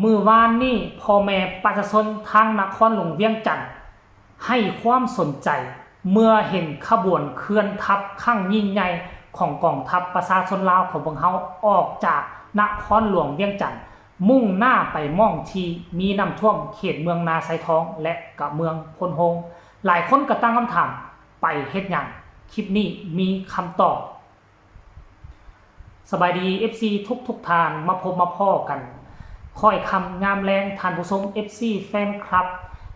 ມື້ວານນີ້ ພໍ່ແມ່ປະຊາຊົນທາງນະຄອນຫຼວງວຽງຈັນ ໃຫ້ຄວາມສົນໃຈເມື່ອເຫັນຂະບວນເຄື່ອນທັບຄັ້ງຍິ່ງໃຫຍ່ຂອງກອງທັບປະຊາຊົນລາວຂອງພວກເຮົາ ອອກຈາກນະຄອນຫຼວງວຽງຈັນ ມຸ່ງໜ້າໄປໝ່ອງທີ່ມີນ້ຳຖ້ວມເຂດເມືອງນາຊາຍທອງ ແລະ ກະເມືອງໂພນໂຮງ. ຫຼາຍຄົນກະຕັ້ງຄຳຖາມ ໄປເຮັດຫຍັງ? ຄລິບນີ້ມີຄຳຕອບ. ສະບາຍດີ ເອັຟຊີ ທຸກໆທ່ານ ມາພົບມາພໍ້ກັນ ຄ່ອຍຄ່ຳຍາມແລງ ທ່ານຜູ້ຊົມ ເອັຟຊີ ແຟນຄລັບ.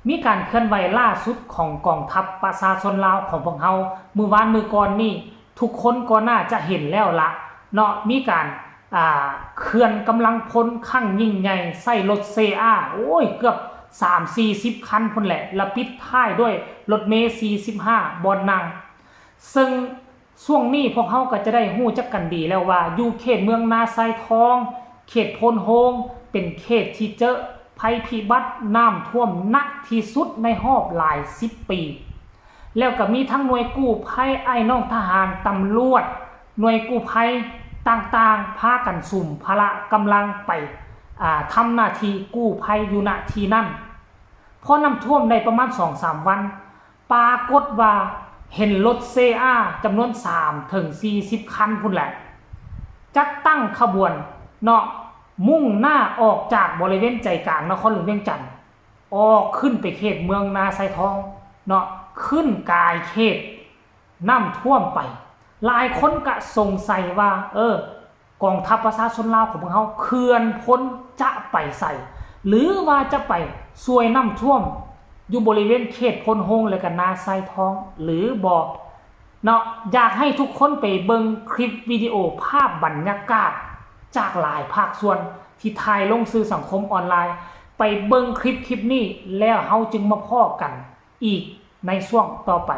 ມີການເຄື່ອນໄຫວລ່າສຸດຂອງກອງທັບປະຊາຊົນລາວຂອງພວກເຮົາ ມື້ວານມື້ກ່ອນນີ້ ທຸກຄົນກໍໜ້າຈະເຫັນແລ້ວລະເນາະ ມີການ ອ່າ ເຄື່ອນກຳລັງພົນຄັ້ງຍິ່ງໃຫຍ່ ໃຊ້ລົດເຊອາ ໂອ້ຍ ເກືອບສາມສີ່ສິບຄັນພຸ້ນແຫຼະ ລະປິດທ້າຍດ້ວຍລົດເມສີ່ສິບຫ້າບ່ອນນັ່ງ. ເຊິ່ງຊ່ວງນີ້ພວກເຮົາກໍຈະໄດ້ຮູ້ຈັກກັນດີແລ້ວວ່າ ຢູ່ເຂດເມືອງນາຊາຍທອງ ເຂດໂພນໂຮງ ເປັນເຂດທີ່ເຈິໄພພິບັດນ້ຳຖ້ວມໜັກທີ່ສຸດໃນຮອບຫຼາຍສິບປີ. ແລ້ວກໍມີທັງໜ່ວຍກູ້ໄພ, ອ້າຍນ້ອງທະຫານ, ຕຳຫຼວດ, ໜ່ວຍກູ້ໄພຕ່າງໆ ພາກັນສຸມພະລະກຳລັງໄປ ອ່າ ທຳໜ້າທີ່ກູ້ໄພຢູ່ ນະ ທີ່ນັ້ນ. ພໍນ້ຳຖ້ວມໄດ້ປະມານສອງສາມວັນ ປາກົດວ່າເຫັນລົດເຊອາຈຳນວນສາມເຖິງສີ່ສິບຄັນພຸ້ນແຫຼະ ຈັດຕັ້ງຂະບວນເນາະ ມຸ່ງໜ້າອອກຈາກບໍລິເວນໃຈກາງນະຄອນຫຼວງວຽງຈັນ ອອກຂຶ້ນໄປເຂດເມືອງນາຊາຍທອງເນາະ ຂຶ້ນກາຍເຂດນ້ຳຖ້ວມໄປ. ຫຼາຍຄົນກະສົງໄສວ່າ ເອີ ກອງທັບປະຊາຊົນລາວຂອງພວກເຮົາເຄື່ອນພົນຈະໄປໃສ ຫຼືວ່າຈະໄປຊ່ວຍນ້ຳຖ້ວມຢູ່ບໍລິເວນເຂດໂພນໂຮງ ແລະກະນາຊາຍທອງ ຫຼືບໍ່ເນາະ? ຢາກໃຫ້ທຸກຄົນໄປເບິ່ງຄລິບວິດີໂອພາບບັນຍາກາດຈາກຫຼາຍພາກສ່ວນທີ່ຖ່າຍລົງສື່ສັງຄົມອອນລາຍ. ໄປເບິ່ງຄລິບ ຄລິບນີ້ ແລ້ວເຮົາຈຶ່ງມາພໍ້ກັນອີກໃນຊ່ວງຕໍ່ໄປ.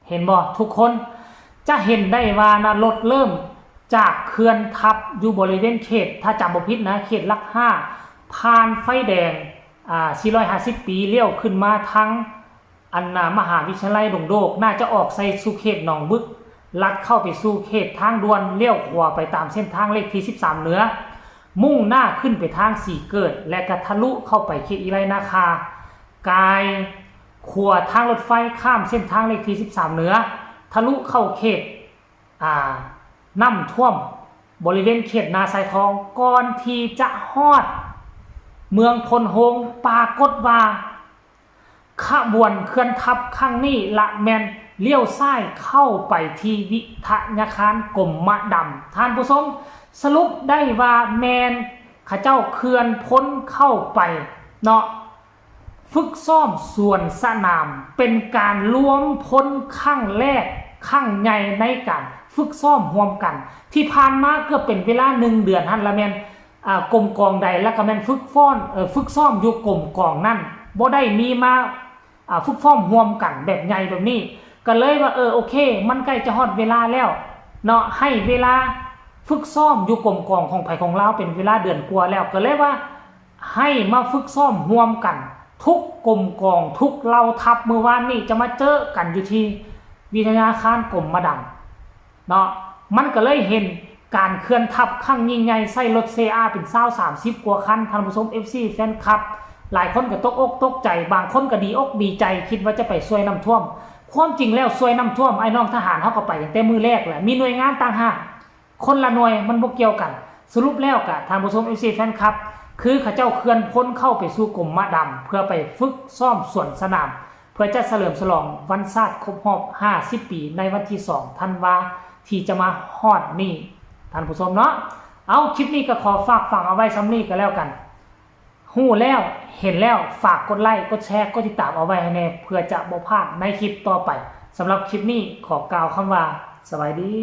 ເຫັນບໍ່ທຸກຄົນ? ຈະເຫັນໄດ້ວ່ານະ ລົດເລີ່ມຈາກເຂື່ອນທັບຢູ່ບໍລິເວນເຂດ ຖ້າຈຳບໍ່ຜິດນະ ເຂດຫຼັກຫ້າ ຜ່ານໄຟແດງ ອ່າ ສີ່ຮ້ອຍຫ້າສິບປີ ລ້ຽວຂຶ້ນມາທາງ ອັນນາ ມະຫາວິທະຍາໄລດົງໂດກ ໜ້າຈະອອກໃສ່ສູ່ເຂດໜອງບຶກ ລັດເຂົ້າໄປສູ່ເຂດທາງດ່ວນ ລ້ຽວຂວາໄປຕາມເສັ້ນທາງເລກທີສິບສາມເໜືອ ມຸ່ງໜ້າຂຶ້ນໄປທາງສີເກີດ ແລະ ກະທະລຸເຂົ້າໄປເຂດອີໄລນາຄາ ກາຍຂົວທາງລົດໄຟຂ້າມເສັ້ນທາງເລກທີສິບສາມເໜືອ ທະລຸເຂົ້າເຂດ ອ່າ ນ້ຳຖ້ວມບໍລິເວນເຂດນາຊາຍທອງ ກ່ອນທີ່ຈະຮອດເມືອງໂພນໂຮງ ປາກົດວ່າ ຂະບວນເຂື່ອນທັບຄັ້ງນີ້ລະແມ່ນລ້ຽວຊ້າຍເຂົ້າໄປທີ່ວິທະຍາຄານກົມມະດຳ. ທ່ານຜູ້ຊົມ, ສະຫຼຸບໄດ້ວ່າແມ່ນເຂົາເຈົ້າເຄື່ອນພົນເຂົ້າໄປເນາະ ຝຶກຊ້ອມສວນສະໜາມ ເປັນການລວມພົນຄັ້ງແລກ, ຄັ້ງໃຫຍ່ໃນການຝຶກຊ້ອມຮ່ວມກັນ. ທີ່ຜ່ານມາເກືອບເປັນເວລາໜຶ່ງເດືອນຫັ້ນລະແມ່ນ ອ່າ ກົມກອງໃດ ລະກະແມ່ນຝຶກຟ້ອນ ເອີ ຝຶກຊ້ອມຢູ່ກົມກອງນັ້ນ ບໍ່ໄດ້ມີມາ ອ່າ ຝຶກຊ້ອມຮ່ວມກັນແບບໃຫຍ່ແບບນີ້ ກະເລີຍວ່າ ເອີ ໂອເຄ ມັນໃກ້ຈະຮອດເວລາແລ້ວເນາະ ໃຫ້ເວລາຝຶກຊ້ອມຢູ່ກົມກອງຂອງໃຜຂອງລາວເປັນເວລາເດືອນກວ່າແລ້ວ ກະເລີຍວ່າ ໃຫ້ມາຝຶກຊ້ອມຮ່ວມກັນທຸກກົມກອງ ທຸກເຫຼົ່າທັບ ມື້ວານນີ້ຈະມາເຈີກັນຢູ່ທີ່ວິທະຍາຄານກົມມະດຳເນາະ ມັນກະເລີຍເຫັນການເຄື່ອນທັບຄັ້ງຍິ່ງໃຫຍ່ ໃຊ້ລົດເຊອາເປັນຊາວ ສາມສິບກວ່າຄັນ ທ່ານຜູ້ຊົມ ເອັຟຊີ ແຟນຄລັບ ຫຼາຍຄົນກະຕົກອົກຕົກໃຈ ບາງຄົນກະດີອົກດີໃຈ ຄິດວ່າຈະໄປຊ່ວຍນ້ຳຖ້ວມ ຄວາມຈິງແລ້ວຊ່ວຍນ້ຳຖ້ວມ ອ້າຍນ້ອງທະຫານເຮົາກະໄປຕັ້ງແຕ່ມື້ແລກແລ້ວ ມີໜ່ວຍງານຕ່າງຫາກ ຄົນລະໜ່ວຍ ມັນບໍ່ກ່ຽວກັນ. ສະຫຼຸບແລ້ວກະ ທ່ານຜູ້ຊົມ ເອັຟຊີ ແຟນຄລັບ ຄືເຂົາເຈົ້າເຄື່ອນພົນເຂົ້າໄປສູ່ກົມມະດຳ ເພື່ອໄປຝຶກຊ້ອມສວນສະໜາມ ເພື່ອຈະສະເຫຼີມສະຫຼອງວັນຊາດຄົບຮອບຫ້າສິບປີ ໃນວັນທີສອງທັນວາ ທີ່ຈະມາຮອດນີ້ ທ່ານຜູ້ຊົມເນາະ. ເອົາ ຄລິບນີ້ກະຂໍຝາກຝັງເອົາໄວ້ຊ່ຳນີ້ກະແລ້ວກັນ. ຮູ້ແລ້ວ ເຫັນແລ້ວ ຝາກກົດໄລ ກົດແຊ ກົດຕິດຕາມເອົາໄວ້ໃຫ້ແດ່ ເພື່ອຈະບໍ່ພາດໃນຄລິບຕໍ່ໄປ. ສຳລັບຄລິບນີ້ ຂໍກ່າວຄຳວ່າ ສະບາຍດີ.